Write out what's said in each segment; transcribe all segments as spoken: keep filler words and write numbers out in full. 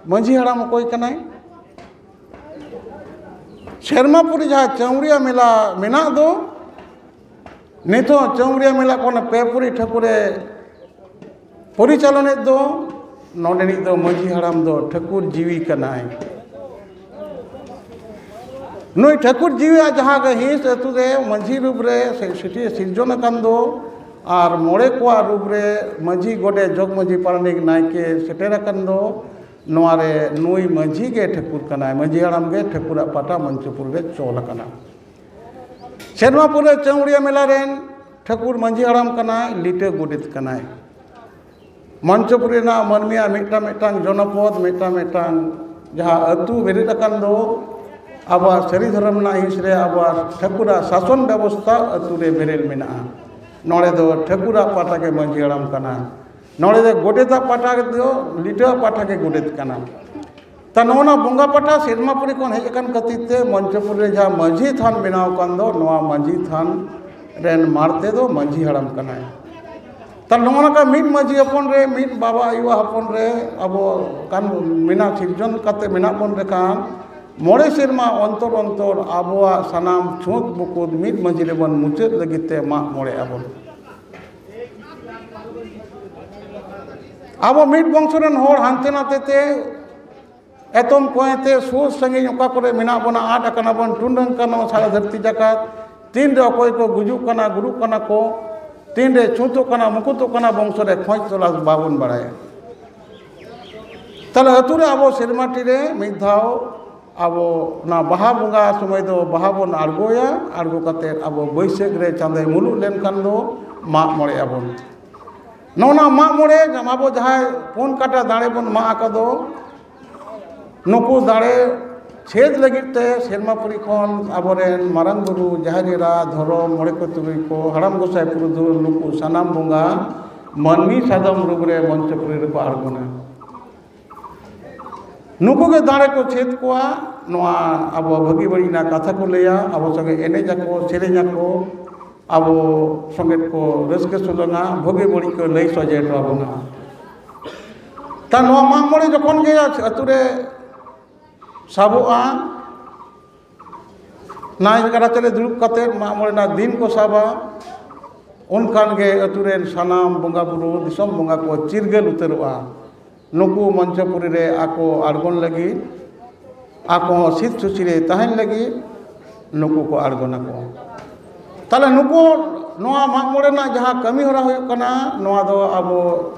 ᱢᱟᱹᱡᱷᱤ ᱦᱟᱲᱟᱢ ᱚᱠᱚᱭ ᱠᱟᱱᱟᱭ? ᱥᱮᱨᱢᱟᱯᱩᱨᱤ ᱡᱟᱦᱟᱸ ᱪᱟᱹᱣᱲᱤᱭᱟ ᱢᱮᱞᱟ ᱢᱮᱱᱟᱜ ᱫᱚ, ᱱᱤᱛᱚᱜ ᱪᱟᱹᱣᱲᱤᱭᱟ ᱢᱮᱞᱟ ᱠᱷᱚᱱ ᱯᱮ ᱯᱩᱨᱤ ᱴᱷᱟᱹᱠᱩᱨᱮ ᱯᱚᱨᱤᱪᱟᱞᱚᱱᱮᱫ ᱫᱚ, ᱱᱚᱰᱮᱱᱤᱡ ᱫᱚ ᱢᱟᱹᱡᱷᱤ ᱦᱟᱲᱟᱢ ᱫᱚ ᱴᱷᱟᱹᱠᱩᱨ ᱡᱤᱣᱤ ᱠᱟᱱᱟᱭ᱾ ᱱᱩᱭ ᱴᱷᱟᱹᱠᱩᱨ ᱡᱤᱣᱤᱭᱟᱜ ᱡᱟᱦᱟᱸ ᱜᱮ ᱦᱤᱸᱥ ᱟᱹᱛᱩ ᱨᱮ ᱢᱟᱹᱡᱷᱤ ᱨᱩᱯ ᱨᱮ ᱥᱮ ᱥᱤᱴᱤ ᱥᱤᱨᱡᱚᱱ ᱟᱠᱟᱱ ᱫᱚ, ᱟᱨ ᱢᱚᱬᱮ ᱠᱚᱣᱟᱜ ᱨᱩᱯ ᱨᱮ ᱢᱟᱹᱡᱷᱤ, ᱜᱚᱰᱮᱛ, ᱡᱚᱜᱽ ᱢᱟᱹᱡᱷᱤ, ᱯᱟᱨᱟᱱᱤᱠ, ᱱᱟᱭᱠᱮ ᱥᱮᱴᱮᱨ ᱟᱠᱟᱱ ᱫᱚ, ᱱᱚᱣᱟ ᱨᱮ ᱱᱩᱭ ᱢᱟᱹᱡᱷᱤ ᱜᱮ ᱴᱷᱟᱹᱠᱩᱨ ᱠᱟᱱᱟᱭ, ᱢᱟᱹᱡᱷᱤ ᱦᱟᱲᱟᱢ ᱜᱮ ᱴᱷᱟᱹᱠᱩᱨᱟᱜ ᱯᱟᱴᱟ ᱢᱚᱧᱪᱚᱯᱩᱨ ᱨᱮ ᱪᱚᱞ ᱟᱠᱟᱱᱟ᱾ ᱥᱮᱨᱢᱟᱯᱩᱨᱤ ᱪᱟᱹᱣᱲᱤᱭᱟ ᱢᱮᱞᱟ ᱨᱮᱱ ᱴᱷᱟᱹᱠᱩᱨ ᱢᱟᱹᱡᱷᱤ ᱦᱟᱲᱟᱢ ᱠᱟᱱᱟᱭ, ᱞᱤᱴᱟᱹ ᱜᱚᱰᱮᱛ ᱠᱟᱱᱟᱭ᱾ ᱢᱚᱧᱪᱚᱯᱩᱨᱤ ᱨᱮᱱᱟᱜ ᱢᱟᱹᱱᱢᱤᱭᱟᱜ ᱢᱤᱫᱴᱟᱝ ᱢᱤᱫᱴᱟᱝ ᱡᱚᱱᱚᱯᱚᱫ, ᱢᱤᱫᱴᱟᱝ ᱢᱤᱫᱴᱟᱝ ᱡᱟᱦᱟᱸ ᱟᱹᱛᱩ ᱵᱮᱨᱮᱫ ᱟᱠᱟᱱ ᱫᱚ, ᱟᱵᱚᱣᱟᱜ ᱥᱟᱹᱨᱤ ᱫᱷᱚᱨᱚᱢ ᱨᱮᱱᱟᱜ ᱦᱤᱸᱥ ᱨᱮ ᱟᱵᱚᱣᱟᱜ ᱴᱷᱟᱹᱠᱩᱨᱟᱜ ᱥᱟᱥᱚᱱ ᱵᱮᱵᱚᱥᱛᱷᱟ ᱟᱹᱛᱩ ᱨᱮ ᱵᱮᱨᱮᱫ ᱢᱮᱱᱟᱜᱼᱟ᱾ ᱱᱚᱰᱮ ᱫᱚ ᱴᱷᱟᱹᱠᱩᱨᱟᱜ ᱯᱟᱦᱴᱟ ᱜᱮ ᱢᱟᱹᱡᱷᱤ ᱦᱟᱲᱟᱢ ᱠᱟᱱᱟ, ᱱᱚᱰᱮ ᱫᱚ ᱜᱚᱰᱮᱛᱟᱜ ᱯᱟᱦᱴᱟ ᱫᱚ ᱞᱤᱴᱟᱹᱣᱟᱜ ᱯᱟᱦᱴᱟ ᱜᱮ ᱜᱚᱰᱮᱛ ᱠᱟᱱᱟ᱾ ᱛᱟ ᱱᱚᱜᱼᱚ ᱱᱚᱣᱟ ᱵᱚᱸᱜᱟ ᱯᱟᱴᱟ ᱥᱮᱨᱢᱟᱯᱩᱨᱤ ᱠᱷᱚᱱ ᱦᱮᱡ ᱟᱠᱟᱱ ᱠᱷᱟᱹᱛᱤᱨ ᱛᱮ ᱢᱚᱧᱪᱚᱯᱩᱨᱤ ᱨᱮ ᱡᱟᱦᱟᱸ ᱢᱟᱹᱡᱷᱤ ᱛᱷᱟᱱ ᱵᱮᱱᱟᱣ ᱟᱠᱟᱱ ᱫᱚ, ᱱᱚᱣᱟ ᱢᱟᱹᱡᱷᱤ ᱛᱷᱟᱱ ᱨᱮᱱ ᱢᱟᱲᱛᱮ ᱫᱚ ᱢᱟᱹᱡᱷᱤ ᱦᱟᱲᱟᱢ ᱠᱟᱱᱟᱭ᱾ ᱛᱟ ᱱᱚᱜᱼᱚ ᱱᱚᱝᱠᱟ ᱢᱤᱫ ᱢᱟᱹᱡᱷᱤ ᱦᱚᱯᱚᱱ ᱨᱮ, ᱢᱤᱫ ᱵᱟᱵᱟ ᱟᱭᱳ ᱦᱚᱯᱚᱱ ᱨᱮ ᱟᱵᱚ ᱠᱟᱱ ᱢᱮᱱᱟᱜ, ᱥᱤᱨᱡᱚᱱ ᱠᱟᱛᱮ ᱢᱮᱱᱟᱜ ᱵᱚᱱ ᱨᱮᱠᱷᱟᱱ, ᱢᱚᱬᱮ ᱥᱮᱨᱢᱟ ᱚᱱᱛᱚᱨ ᱚᱱᱛᱚᱨ ᱟᱵᱚᱣᱟᱜ ᱥᱟᱱᱟᱢ ᱪᱷᱩᱸᱛ ᱵᱩᱠᱩᱫ ᱢᱤᱫ ᱢᱟᱹᱡᱷᱤ ᱨᱮᱵᱚᱱ ᱢᱩᱪᱟᱹᱫ ᱞᱟᱹᱜᱤᱫ ᱛᱮ ᱢᱟᱜ ᱢᱚᱬᱮ ᱟᱵᱚᱱ᱾ ᱟᱵᱚ ᱢᱤᱫ ᱵᱚᱝᱥᱚ ᱨᱮᱱ ᱦᱚᱲ ᱦᱟᱱᱛᱮ ᱱᱟᱛᱮ ᱛᱮ ᱮᱛᱚᱢ ᱠᱚᱸᱭᱮ ᱛᱮ ᱥᱩᱨ ᱥᱟᱺᱜᱤᱧ ᱚᱠᱟ ᱠᱚᱨᱮ ᱢᱮᱱᱟᱜ ᱵᱚᱱᱟ, ᱟᱫ ᱟᱠᱟᱱᱟ ᱵᱚᱱ, ᱴᱩᱸᱰᱟᱹᱝ ᱠᱟᱱᱟ ᱥᱟᱨᱟ ᱫᱷᱟᱹᱨᱛᱤ ᱡᱟᱠᱟᱛ᱾ ᱛᱤᱱᱨᱮ ᱚᱠᱚᱭ ᱠᱚ ᱜᱩᱡᱩᱜ ᱠᱟᱱᱟ, ᱜᱩᱨᱩᱜ ᱠᱟᱱᱟ ᱠᱚ, ᱛᱤᱱᱨᱮ ᱪᱷᱩᱸᱛᱚᱜ ᱠᱟᱱᱟ, ᱢᱩᱠᱩᱛᱚᱜ ᱠᱟᱱᱟ ᱵᱚᱝᱥᱚ ᱨᱮ ᱠᱷᱚᱡᱽ ᱛᱚᱞᱟᱥ ᱵᱟᱵᱚᱱ ᱵᱟᱲᱟᱭᱟ᱾ ᱛᱟᱦᱞᱮ ᱟᱹᱛᱩ ᱨᱮ ᱟᱵᱚ ᱥᱮᱨᱢᱟ ᱴᱤ ᱨᱮ ᱢᱤᱫ ᱫᱷᱟᱣ ᱟᱵᱚ ᱚᱱᱟ ᱵᱟᱦᱟ ᱵᱚᱸᱜᱟ ᱥᱚᱢᱚᱭ ᱫᱚ ᱵᱟᱦᱟ ᱵᱚᱱ ᱟᱬᱜᱚᱭᱟ, ᱟᱬᱜᱚ ᱠᱟᱛᱮ ᱟᱵᱚ ᱵᱟᱹᱭᱥᱟᱹᱠᱷ ᱨᱮ ᱪᱟᱸᱫᱚᱭ ᱢᱩᱞᱩᱜ ᱞᱮᱱᱠᱷᱟᱱ ᱫᱚ ᱢᱟᱜ ᱢᱚᱬᱮ ᱟᱵᱚᱱ᱾ ᱱᱚᱜᱼᱚ ᱱᱟ ᱢᱟᱜ ᱢᱚᱬᱮ ᱟᱵᱚ ᱡᱟᱦᱟᱸᱭ ᱯᱩᱱ ᱠᱟᱴᱟ ᱫᱟᱲᱮ ᱵᱚᱱ ᱢᱟᱜ ᱟᱠᱟᱫ ᱫᱚ, ᱱᱩᱠᱩ ᱫᱟᱲᱮ ᱪᱷᱮᱫ ᱞᱟᱹᱜᱤᱫ ᱛᱮ ᱥᱮᱨᱢᱟᱯᱩᱨᱤ ᱠᱷᱚᱱ ᱟᱵᱚᱨᱮᱱ ᱢᱟᱨᱟᱝ ᱵᱩᱨᱩ, ᱡᱟᱦᱮᱨ ᱮᱨᱟ, ᱫᱷᱚᱨᱚᱢ, ᱢᱚᱬᱮ ᱠᱚ ᱛᱩᱨᱩᱭ ᱠᱚ, ᱦᱟᱲᱟᱢ ᱜᱚᱸᱥᱟᱭ ᱯᱩᱨᱩᱫᱷᱩᱞ, ᱱᱩᱠᱩ ᱥᱟᱱᱟᱢ ᱵᱚᱸᱜᱟ ᱢᱟᱹᱱᱢᱤ ᱥᱟᱫᱚᱢ ᱨᱩᱯ ᱨᱮ ᱢᱚᱧᱪᱚᱯᱩᱨᱤ ᱨᱮᱠᱚ ᱟᱬᱜᱚᱱᱟ᱾ ᱱᱩᱠᱩ ᱜᱮ ᱫᱟᱲᱮ ᱠᱚ ᱪᱷᱮᱫ ᱠᱚᱣᱟ᱾ ᱱᱚᱣᱟ ᱟᱵᱚ ᱵᱷᱟᱹᱜᱤ ᱵᱟᱹᱲᱤᱡ ᱨᱮᱱᱟᱜ ᱠᱟᱛᱷᱟ ᱠᱚ ᱞᱟᱹᱭᱟ, ᱟᱵᱚ ᱥᱚᱸᱜᱮ ᱮᱱᱮᱡ ᱟᱠᱚ, ᱥᱮᱨᱮᱧ ᱟᱠᱚ, ᱟᱵᱚ ᱥᱚᱸᱜᱮ ᱠᱚ ᱨᱟᱹᱥᱠᱟᱹ ᱥᱚᱫᱚᱨᱟ, ᱵᱷᱟᱹᱜᱤ ᱵᱟᱹᱲᱤᱡ ᱠᱚ ᱞᱟᱹᱭ ᱥᱚᱡᱷᱮ ᱦᱚᱴᱚ ᱟᱵᱚᱱᱟ᱾ ᱛᱟ ᱱᱚᱣᱟ ᱢᱟᱜ ᱢᱚᱬᱮ ᱡᱚᱠᱷᱚᱱ ᱜᱮ ᱟᱹᱛᱩ ᱨᱮ ᱥᱟᱵᱚᱜᱼᱟ, ᱱᱟᱭ ᱨᱟᱪᱟᱨᱮ ᱫᱩᱲᱩᱵ ᱠᱟᱛᱮ ᱢᱟᱜ ᱢᱚᱬᱮ ᱨᱮᱱᱟᱜ ᱫᱤᱱ ᱠᱚ ᱥᱟᱵᱟ, ᱩᱱᱠᱷᱟᱱ ᱜᱮ ᱟᱹᱛᱩ ᱨᱮᱱ ᱥᱟᱱᱟᱢ ᱵᱚᱸᱜᱟ ᱵᱩᱨᱩ, ᱫᱤᱥᱚᱢ ᱵᱚᱸᱜᱟ ᱠᱚ ᱪᱤᱨᱜᱟᱹᱞ ᱩᱛᱟᱹᱨᱚᱜᱼᱟ᱾ ᱱᱩᱠᱩ ᱢᱚᱧᱪᱚᱯᱩᱨᱤ ᱨᱮ ᱟᱠᱚ ᱟᱬᱜᱚᱱ ᱞᱟᱹᱜᱤᱫ, ᱟᱠᱚ ᱦᱚᱸ ᱥᱤᱫ ᱥᱩᱪᱤ ᱨᱮ ᱛᱟᱦᱮᱱ ᱞᱟᱹᱜᱤᱫ ᱱᱩᱠᱩ ᱠᱚ ᱟᱬᱜᱚᱱᱟᱠᱚ᱾ ᱛᱟᱦᱞᱮ ᱱᱩᱠᱩ, ᱱᱚᱣᱟ ᱢᱟᱜ ᱢᱚᱬᱮ ᱨᱮᱱᱟᱜ ᱡᱟᱦᱟᱸ ᱠᱟᱹᱢᱤ ᱦᱚᱨᱟ ᱦᱩᱭᱩᱜ ᱠᱟᱱᱟ, ᱱᱚᱣᱟ ᱫᱚ ᱟᱵᱚ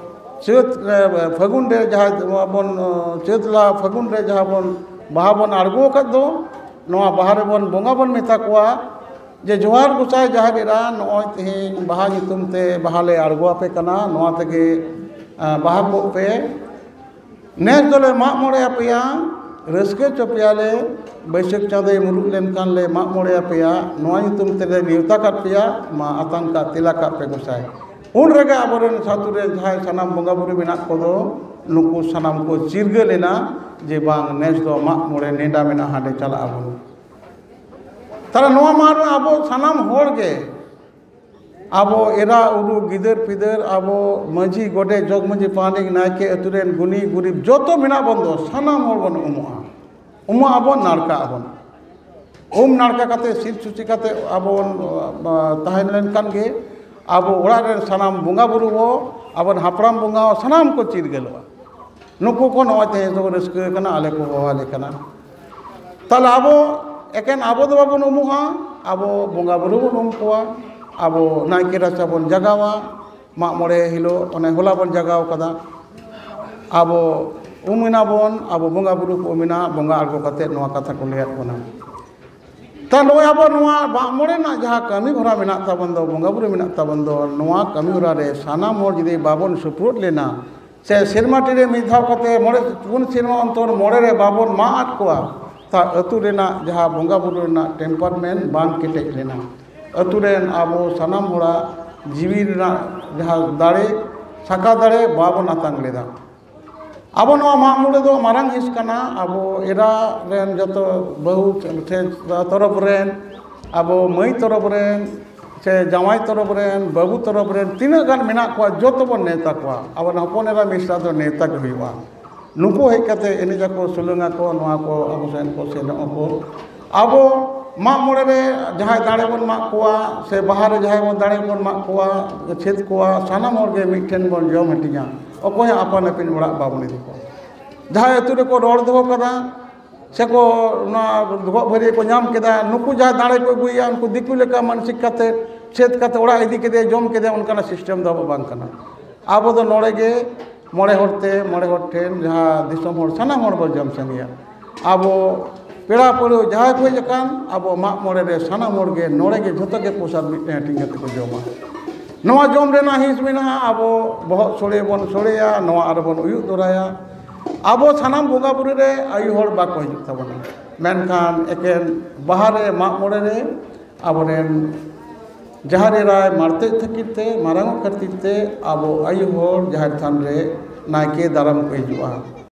ᱪᱟᱹᱛ, ᱮ, ᱯᱷᱟᱹᱜᱩᱱ ᱨᱮ ᱡᱟᱦᱟᱸ ᱵᱚᱱ, ᱮ, ᱪᱟᱹᱛ ᱞᱟ ᱯᱷᱟᱹᱜᱩᱱ ᱨᱮ ᱡᱟᱦᱟᱸ ᱵᱚᱱ ᱵᱟᱦᱟ ᱵᱚᱱ ᱟᱬᱜᱚ ᱟᱠᱟᱫ ᱫᱚ, ᱱᱚᱣᱟ ᱵᱟᱦᱟ ᱨᱮᱵᱚᱱ ᱵᱚᱸᱜᱟ ᱵᱚᱱ ᱢᱮᱛᱟ ᱠᱚᱣᱟ ᱡᱮ, "ᱡᱚᱦᱟᱨ ᱜᱚᱸᱥᱟᱭ ᱡᱟᱦᱮᱨ ᱮᱨᱟ, ᱱᱚᱜᱼᱚᱭ ᱛᱮᱦᱮᱧ ᱵᱟᱦᱟ ᱧᱩᱛᱩᱢ ᱛᱮ ᱵᱟᱦᱟ ᱞᱮ ᱟᱬᱜᱚ ᱟᱯᱮ ᱠᱟᱱᱟ, ᱱᱚᱣᱟ ᱛᱮᱜᱮ, ᱮ, ᱵᱟᱦᱟ ᱠᱚᱜ ᱯᱮ᱾ ᱱᱮᱥ ᱫᱚᱞᱮ ᱢᱟᱜ ᱢᱚᱬᱮ ᱟᱯᱮᱭᱟ, ᱨᱟᱹᱥᱠᱟᱹ ᱦᱚᱪᱚ ᱯᱮᱭᱟᱞᱮ, ᱵᱟᱹᱭᱥᱟᱹᱠᱷ ᱪᱟᱸᱫᱚᱭ ᱢᱩᱞᱩᱜ ᱞᱮᱱᱠᱷᱟᱱ ᱞᱮ ᱢᱟᱜ ᱢᱚᱬᱮ ᱟᱯᱮᱭᱟ, ᱱᱚᱣᱟ ᱧᱩᱛᱩᱢ ᱛᱮᱞᱮ ᱱᱮᱣᱛᱟ ᱠᱟᱫ ᱯᱮᱭᱟ, ᱢᱟ ᱟᱛᱟᱝ ᱠᱟᱜ ᱛᱮᱞᱟ ᱠᱟᱜ ᱯᱮ ᱜᱚᱸᱥᱟᱭ᱾" ᱩᱱ ᱨᱮᱜᱮ ᱟᱵᱚᱨᱮᱱ ᱥᱟᱹᱛᱩ ᱨᱮ ᱡᱟᱦᱟᱸᱭ ᱥᱟᱱᱟᱢ ᱵᱚᱸᱜᱟ ᱵᱩᱨᱩ ᱢᱮᱱᱟᱜ ᱠᱚᱫᱚ, ᱱᱩᱠᱩ ᱥᱟᱱᱟᱢ ᱠᱚ ᱪᱤᱨᱜᱟᱹᱞ ᱮᱱᱟ ᱡᱮ, "ᱵᱟᱝ, ᱱᱮᱥ ᱫᱚ ᱢᱟᱜ ᱢᱚᱬᱮ ᱱᱮᱰᱟ ᱢᱮᱱᱟᱜᱼᱟ, ᱦᱟᱸᱰᱮ ᱪᱟᱞᱟᱜ ᱟᱵᱚᱱ᱾" ᱛᱟᱦᱞᱮ ᱱᱚᱣᱟ ᱢᱟ ᱟᱵᱚ ᱥᱟᱱᱟᱢ ᱦᱚᱲ ᱜᱮ, ᱟᱵᱚ ᱮᱨᱟ ᱩᱨᱩ, ᱜᱤᱫᱟᱹᱨ ᱯᱤᱫᱟᱹᱨ, ᱟᱵᱚ ᱢᱟᱹᱡᱷᱤ ᱜᱚᱰᱮᱛ, ᱡᱚᱜᱽ ᱢᱟᱹᱡᱷᱤ ᱯᱟᱨᱟᱱᱤᱠ, ᱱᱟᱭᱠᱮ, ᱟᱹᱛᱩ ᱨᱮᱱ ᱜᱩᱱᱤ ᱜᱩᱨᱤᱵ, ᱡᱚᱛᱚ ᱢᱮᱱᱟᱜ ᱵᱚᱱ ᱫᱚ, ᱥᱟᱱᱟᱢ ᱦᱚᱲ ᱵᱚᱱ ᱩᱢᱩᱜᱼᱟ᱾ ᱩᱢᱩᱜ ᱟᱵᱚᱱ, ᱱᱟᱲᱠᱟᱜ ᱟᱵᱚᱱ᱾ ᱩᱢ ᱱᱟᱲᱠᱟ ᱠᱟᱛᱮ, ᱥᱤᱫ ᱥᱩᱪᱤ ᱠᱟᱛᱮ ᱟᱵᱚ ᱵᱚᱱ, ᱟ, ᱛᱟᱦᱮᱸ ᱞᱮᱱᱠᱷᱟᱱ ᱜᱮ ᱟᱵᱚ ᱚᱲᱟᱜ ᱨᱮᱱ ᱥᱟᱱᱟᱢ ᱵᱚᱸᱜᱟ ᱵᱩᱨᱩ ᱦᱚᱸ, ᱟᱵᱚᱨᱮᱱ ᱦᱟᱯᱲᱟᱢ ᱵᱚᱸᱜᱟ ᱦᱚᱸ, ᱥᱟᱱᱟᱢ ᱠᱚ ᱪᱤᱨᱜᱟᱹᱞᱚᱜᱼᱟ᱾ ᱱᱩᱠᱩ ᱠᱚ ᱱᱚᱜᱼᱚᱭ ᱛᱮᱦᱮᱧ ᱫᱚᱠᱚ ᱨᱟᱹᱥᱠᱟᱹ ᱠᱟᱱᱟ, ᱟᱞᱮ ᱠᱚ ᱦᱚᱦᱚ ᱟᱞᱮ ᱠᱟᱱᱟ᱾ ᱛᱟᱦᱞᱮ ᱟᱵᱚ ᱮᱠᱮᱱ ᱟᱵᱚ ᱫᱚ ᱵᱟᱵᱚᱱ ᱩᱢᱩᱜᱼᱟ, ᱟᱵᱚ ᱵᱚᱸᱜᱟ ᱵᱩᱨᱩ ᱵᱚᱱ ᱩᱢ ᱠᱚᱣᱟ, ᱟᱵᱚ ᱱᱟᱭᱠᱮ ᱨᱟᱪᱟ ᱵᱚᱱ ᱡᱟᱜᱟᱣᱟ, ᱢᱟᱜ ᱢᱚᱬᱮ ᱦᱤᱞᱳᱜ ᱚᱱᱮ ᱦᱚᱞᱟ ᱵᱚᱱ ᱡᱟᱜᱟᱣ ᱠᱟᱫᱟ, ᱟᱵᱚ ᱩᱢ ᱮᱱᱟ ᱵᱚᱱ, ᱟᱵᱚ ᱵᱚᱸᱜᱟ ᱵᱩᱨᱩ ᱠᱚ ᱩᱢ ᱮᱱᱟ, ᱵᱚᱸᱜᱟ ᱟᱬᱜᱚ ᱠᱟᱛᱮ ᱱᱚᱣᱟ ᱠᱟᱛᱷᱟ ᱠᱚ ᱞᱟᱹᱭᱟᱫ ᱵᱚᱱᱟ᱾ ᱛᱟ ᱱᱚᱜᱼᱚᱭ ᱟᱵᱚ ᱱᱚᱣᱟ ᱢᱟᱜ ᱢᱚᱬᱮ ᱨᱮᱱᱟᱜ ᱡᱟᱦᱟᱸ ᱠᱟᱹᱢᱤ ᱦᱚᱨᱟ ᱢᱮᱱᱟᱜ ᱛᱟᱵᱚᱱ ᱫᱚ, ᱵᱚᱸᱜᱟ ᱵᱩᱨᱩ ᱢᱮᱱᱟᱜ ᱛᱟᱵᱚᱱ ᱫᱚ, ᱱᱚᱣᱟ ᱠᱟᱹᱢᱤ ᱦᱚᱨᱟ ᱨᱮ ᱥᱟᱱᱟᱢ ᱦᱚᱲ ᱡᱩᱫᱤ ᱵᱟᱵᱚᱱ ᱥᱩᱯᱨᱩᱫ ᱞᱮᱱᱟ, ᱥᱮ ᱥᱮᱨᱢᱟ ᱴᱤᱨᱮ ᱢᱤᱫ ᱫᱷᱟᱣ ᱠᱟᱛᱮ ᱢᱚᱬᱮ, ᱯᱩᱱ ᱥᱮᱨᱢᱟ ᱚᱱᱛᱚᱨ ᱢᱚᱬᱮ ᱨᱮ ᱵᱟᱵᱚᱱ ᱢᱟᱜ ᱟᱫ ᱠᱚᱣᱟ, ᱛᱟ ᱟᱹᱛᱩ ᱨᱮᱱᱟᱜ ᱡᱟᱦᱟᱸ ᱵᱚᱸᱜᱟ ᱵᱩᱨᱩ ᱨᱮᱱᱟᱜ temperament ᱵᱟᱝ ᱠᱮᱴᱮᱡ ᱞᱮᱱᱟ᱾ ᱟᱹᱛᱩ ᱨᱮᱱ ᱟᱵᱚ ᱥᱟᱱᱟᱢ ᱦᱚᱲᱟᱜ ᱡᱤᱣᱤ ᱨᱮᱱᱟᱜ ᱡᱟᱦᱟᱸ ᱫᱟᱲᱮ, ᱥᱟᱠᱟ ᱫᱟᱲᱮ ᱵᱟᱵᱚᱱ ᱟᱛᱟᱝ ᱞᱮᱫᱟ᱾ ᱟᱵᱚ ᱱᱚᱣᱟ ᱢᱟᱜ ᱢᱚᱬᱮ ᱫᱚ ᱢᱟᱨᱟᱝ ᱦᱤᱸᱥ ᱠᱟᱱᱟ᱾ ᱟᱵᱚ ᱮᱨᱟ ᱨᱮᱱ ᱡᱚᱛᱚ ᱵᱟᱹᱦᱩ ᱥᱮ ᱛᱚᱨᱚᱯ ᱨᱮᱱ, ᱟᱵᱚ ᱢᱟᱹᱭ ᱛᱚᱨᱚᱯ ᱨᱮᱱ, ᱥᱮ ᱡᱟᱶᱟᱭ ᱛᱚᱨᱚᱯ ᱨᱮᱱ, ᱵᱟᱹᱵᱩ ᱛᱚᱨᱚᱯ ᱨᱮᱱ ᱛᱤᱱᱟᱹᱜ ᱜᱟᱱ ᱢᱮᱱᱟᱜ ᱠᱚᱣᱟ, ᱡᱚᱛᱚ ᱵᱚᱱ ᱱᱮᱣᱛᱟ ᱠᱚᱣᱟ᱾ ᱟᱵᱚ ᱦᱚᱯᱚᱱ ᱮᱨᱟ ᱢᱤᱥᱨᱟ ᱫᱚ ᱱᱮᱣᱛᱟ ᱜᱮ ᱦᱩᱭᱩᱜᱼᱟ᱾ ᱱᱩᱠᱩ ᱦᱮᱡ ᱠᱟᱛᱮ ᱮᱱᱮᱡ ᱟᱠᱚ, ᱥᱩᱞᱟᱹᱝ ᱟᱠᱚ, ᱱᱚᱣᱟ ᱠᱚ ᱟᱵᱚ ᱥᱮᱱ ᱠᱚ ᱥᱮᱱᱚᱜ ᱟᱠᱚ᱾ ᱟᱵᱚ ᱢᱟᱜ ᱢᱚᱬᱮ ᱨᱮ ᱡᱟᱦᱟᱸᱭ ᱫᱟᱲᱮ ᱵᱚᱱ ᱢᱟᱜ ᱠᱚᱣᱟ, ᱥᱮ ᱵᱟᱦᱟ ᱨᱮ ᱡᱟᱦᱟᱸᱭ ᱵᱚᱱ ᱫᱟᱲᱮ ᱵᱚᱱ ᱢᱟᱜ ᱠᱚᱣᱟ, ᱪᱷᱮᱫ ᱠᱚᱣᱟ, ᱥᱟᱱᱟᱢ ᱦᱚᱲ ᱜᱮ ᱢᱤᱫᱴᱷᱮᱱ ᱵᱚᱱ ᱡᱚᱢ ᱦᱟᱹᱴᱤᱧᱟ᱾ ᱚᱠᱚᱭ ᱦᱚᱸ ᱟᱯᱟᱱ ᱟᱹᱯᱤᱱ ᱚᱲᱟᱜ ᱵᱟᱵᱚᱱ ᱤᱫᱤ ᱠᱚᱣᱟ᱾ ᱡᱟᱦᱟᱸᱭ ᱟᱹᱛᱩ ᱨᱮᱠᱚ ᱨᱚᱲ ᱫᱚᱦᱚ ᱠᱟᱫᱟ, ᱥᱮᱠᱚ ᱱᱚᱣᱟ ᱜᱚᱜ ᱵᱷᱟᱹᱨᱭᱟᱹ ᱠᱚ ᱧᱟᱢ ᱠᱮᱫᱟ, ᱱᱩᱠᱩ ᱡᱟᱦᱟᱸᱭ ᱫᱟᱲᱮ ᱠᱚ ᱟᱹᱜᱩᱭᱮᱫᱼᱟ, ᱩᱱᱠᱩ ᱫᱤᱠᱩ ᱞᱮᱠᱟ ᱢᱟᱱᱥᱤᱠ ᱠᱟᱛᱮ, ᱪᱷᱮᱫ ᱠᱟᱛᱮ ᱚᱲᱟᱜ ᱤᱫᱤ ᱠᱮᱫᱮ, ᱡᱚᱢ ᱠᱮᱫᱮ, ᱚᱱᱠᱟᱱᱟᱜ ᱥᱤᱥᱴᱮᱢ ᱫᱚ ᱟᱵᱚ ᱵᱟᱝ ᱠᱟᱱᱟ᱾ ᱟᱵᱚ ᱫᱚ ᱱᱚᱰᱮ ᱜᱮ ᱢᱚᱬᱮ ᱦᱚᱲ ᱛᱮ, ᱢᱚᱬᱮ ᱦᱚᱲ ᱴᱷᱮᱱ, ᱡᱟᱦᱟᱸ ᱫᱤᱥᱚᱢ ᱦᱚᱲ, ᱥᱟᱱᱟᱢ ᱦᱚᱲ ᱵᱚᱱ ᱡᱚᱢ ᱥᱟᱸᱜᱮᱭᱟ᱾ ᱟᱵᱚ ᱯᱮᱲᱟ ᱯᱟᱹᱲᱦᱟᱹ ᱡᱟᱦᱟᱸᱭ ᱠᱚ ᱦᱮᱡ ᱟᱠᱟᱱ, ᱟᱵᱚ ᱢᱟᱜ ᱢᱚᱬᱮ ᱨᱮ ᱥᱟᱱᱟᱢ ᱦᱚᱲ ᱜᱮ ᱱᱚᱰᱮ ᱜᱮ ᱡᱷᱚᱛᱚ ᱜᱮ ᱯᱨᱚᱥᱟᱫ ᱢᱤᱫᱴᱮᱱ ᱦᱟᱹᱴᱤᱧ ᱠᱟᱛᱮ ᱠᱚ ᱡᱚᱢᱟ᱾ ᱱᱚᱣᱟ ᱡᱚᱢ ᱨᱮᱱᱟᱜ ᱦᱤᱸᱥ ᱢᱮᱱᱟᱜᱼᱟ, ᱟᱵᱚ ᱵᱚᱦᱚᱜ ᱥᱳᱲᱮ ᱵᱚᱱ ᱥᱳᱲᱮᱭᱟ, ᱱᱚᱣᱟ ᱟᱨ ᱵᱚᱱ ᱩᱭᱩᱜ ᱫᱚᱨᱟᱭᱟ᱾ ᱟᱵᱚ ᱥᱟᱱᱟᱢ ᱵᱚᱸᱜᱟ ᱵᱩᱨᱩ ᱨᱮ ᱟᱭᱩ ᱦᱚᱲ ᱵᱟᱠᱚ ᱦᱤᱡᱩᱜ ᱛᱟᱵᱚᱱᱟ, ᱢᱮᱱᱠᱷᱟᱱ ᱮᱠᱮᱱ ᱵᱟᱦᱟ ᱨᱮ, ᱢᱟᱜ ᱢᱚᱬᱮ ᱨᱮ ᱟᱵᱚᱨᱮᱱ ᱡᱟᱦᱮᱨ ᱮᱨᱟᱭ ᱢᱟᱲᱛᱮᱡ ᱠᱷᱟᱹᱛᱤᱨ ᱛᱮ, ᱢᱟᱨᱟᱝᱚᱜ ᱠᱷᱟᱹᱛᱤᱨ ᱛᱮ ᱟᱵᱚ ᱟᱭᱩ ᱦᱚᱲ ᱡᱟᱦᱮᱨ ᱛᱷᱟᱱ ᱨᱮ ᱱᱟᱭᱠᱮ ᱫᱟᱨᱟᱢ ᱠᱚ ᱦᱤᱡᱩᱜᱼᱟ᱾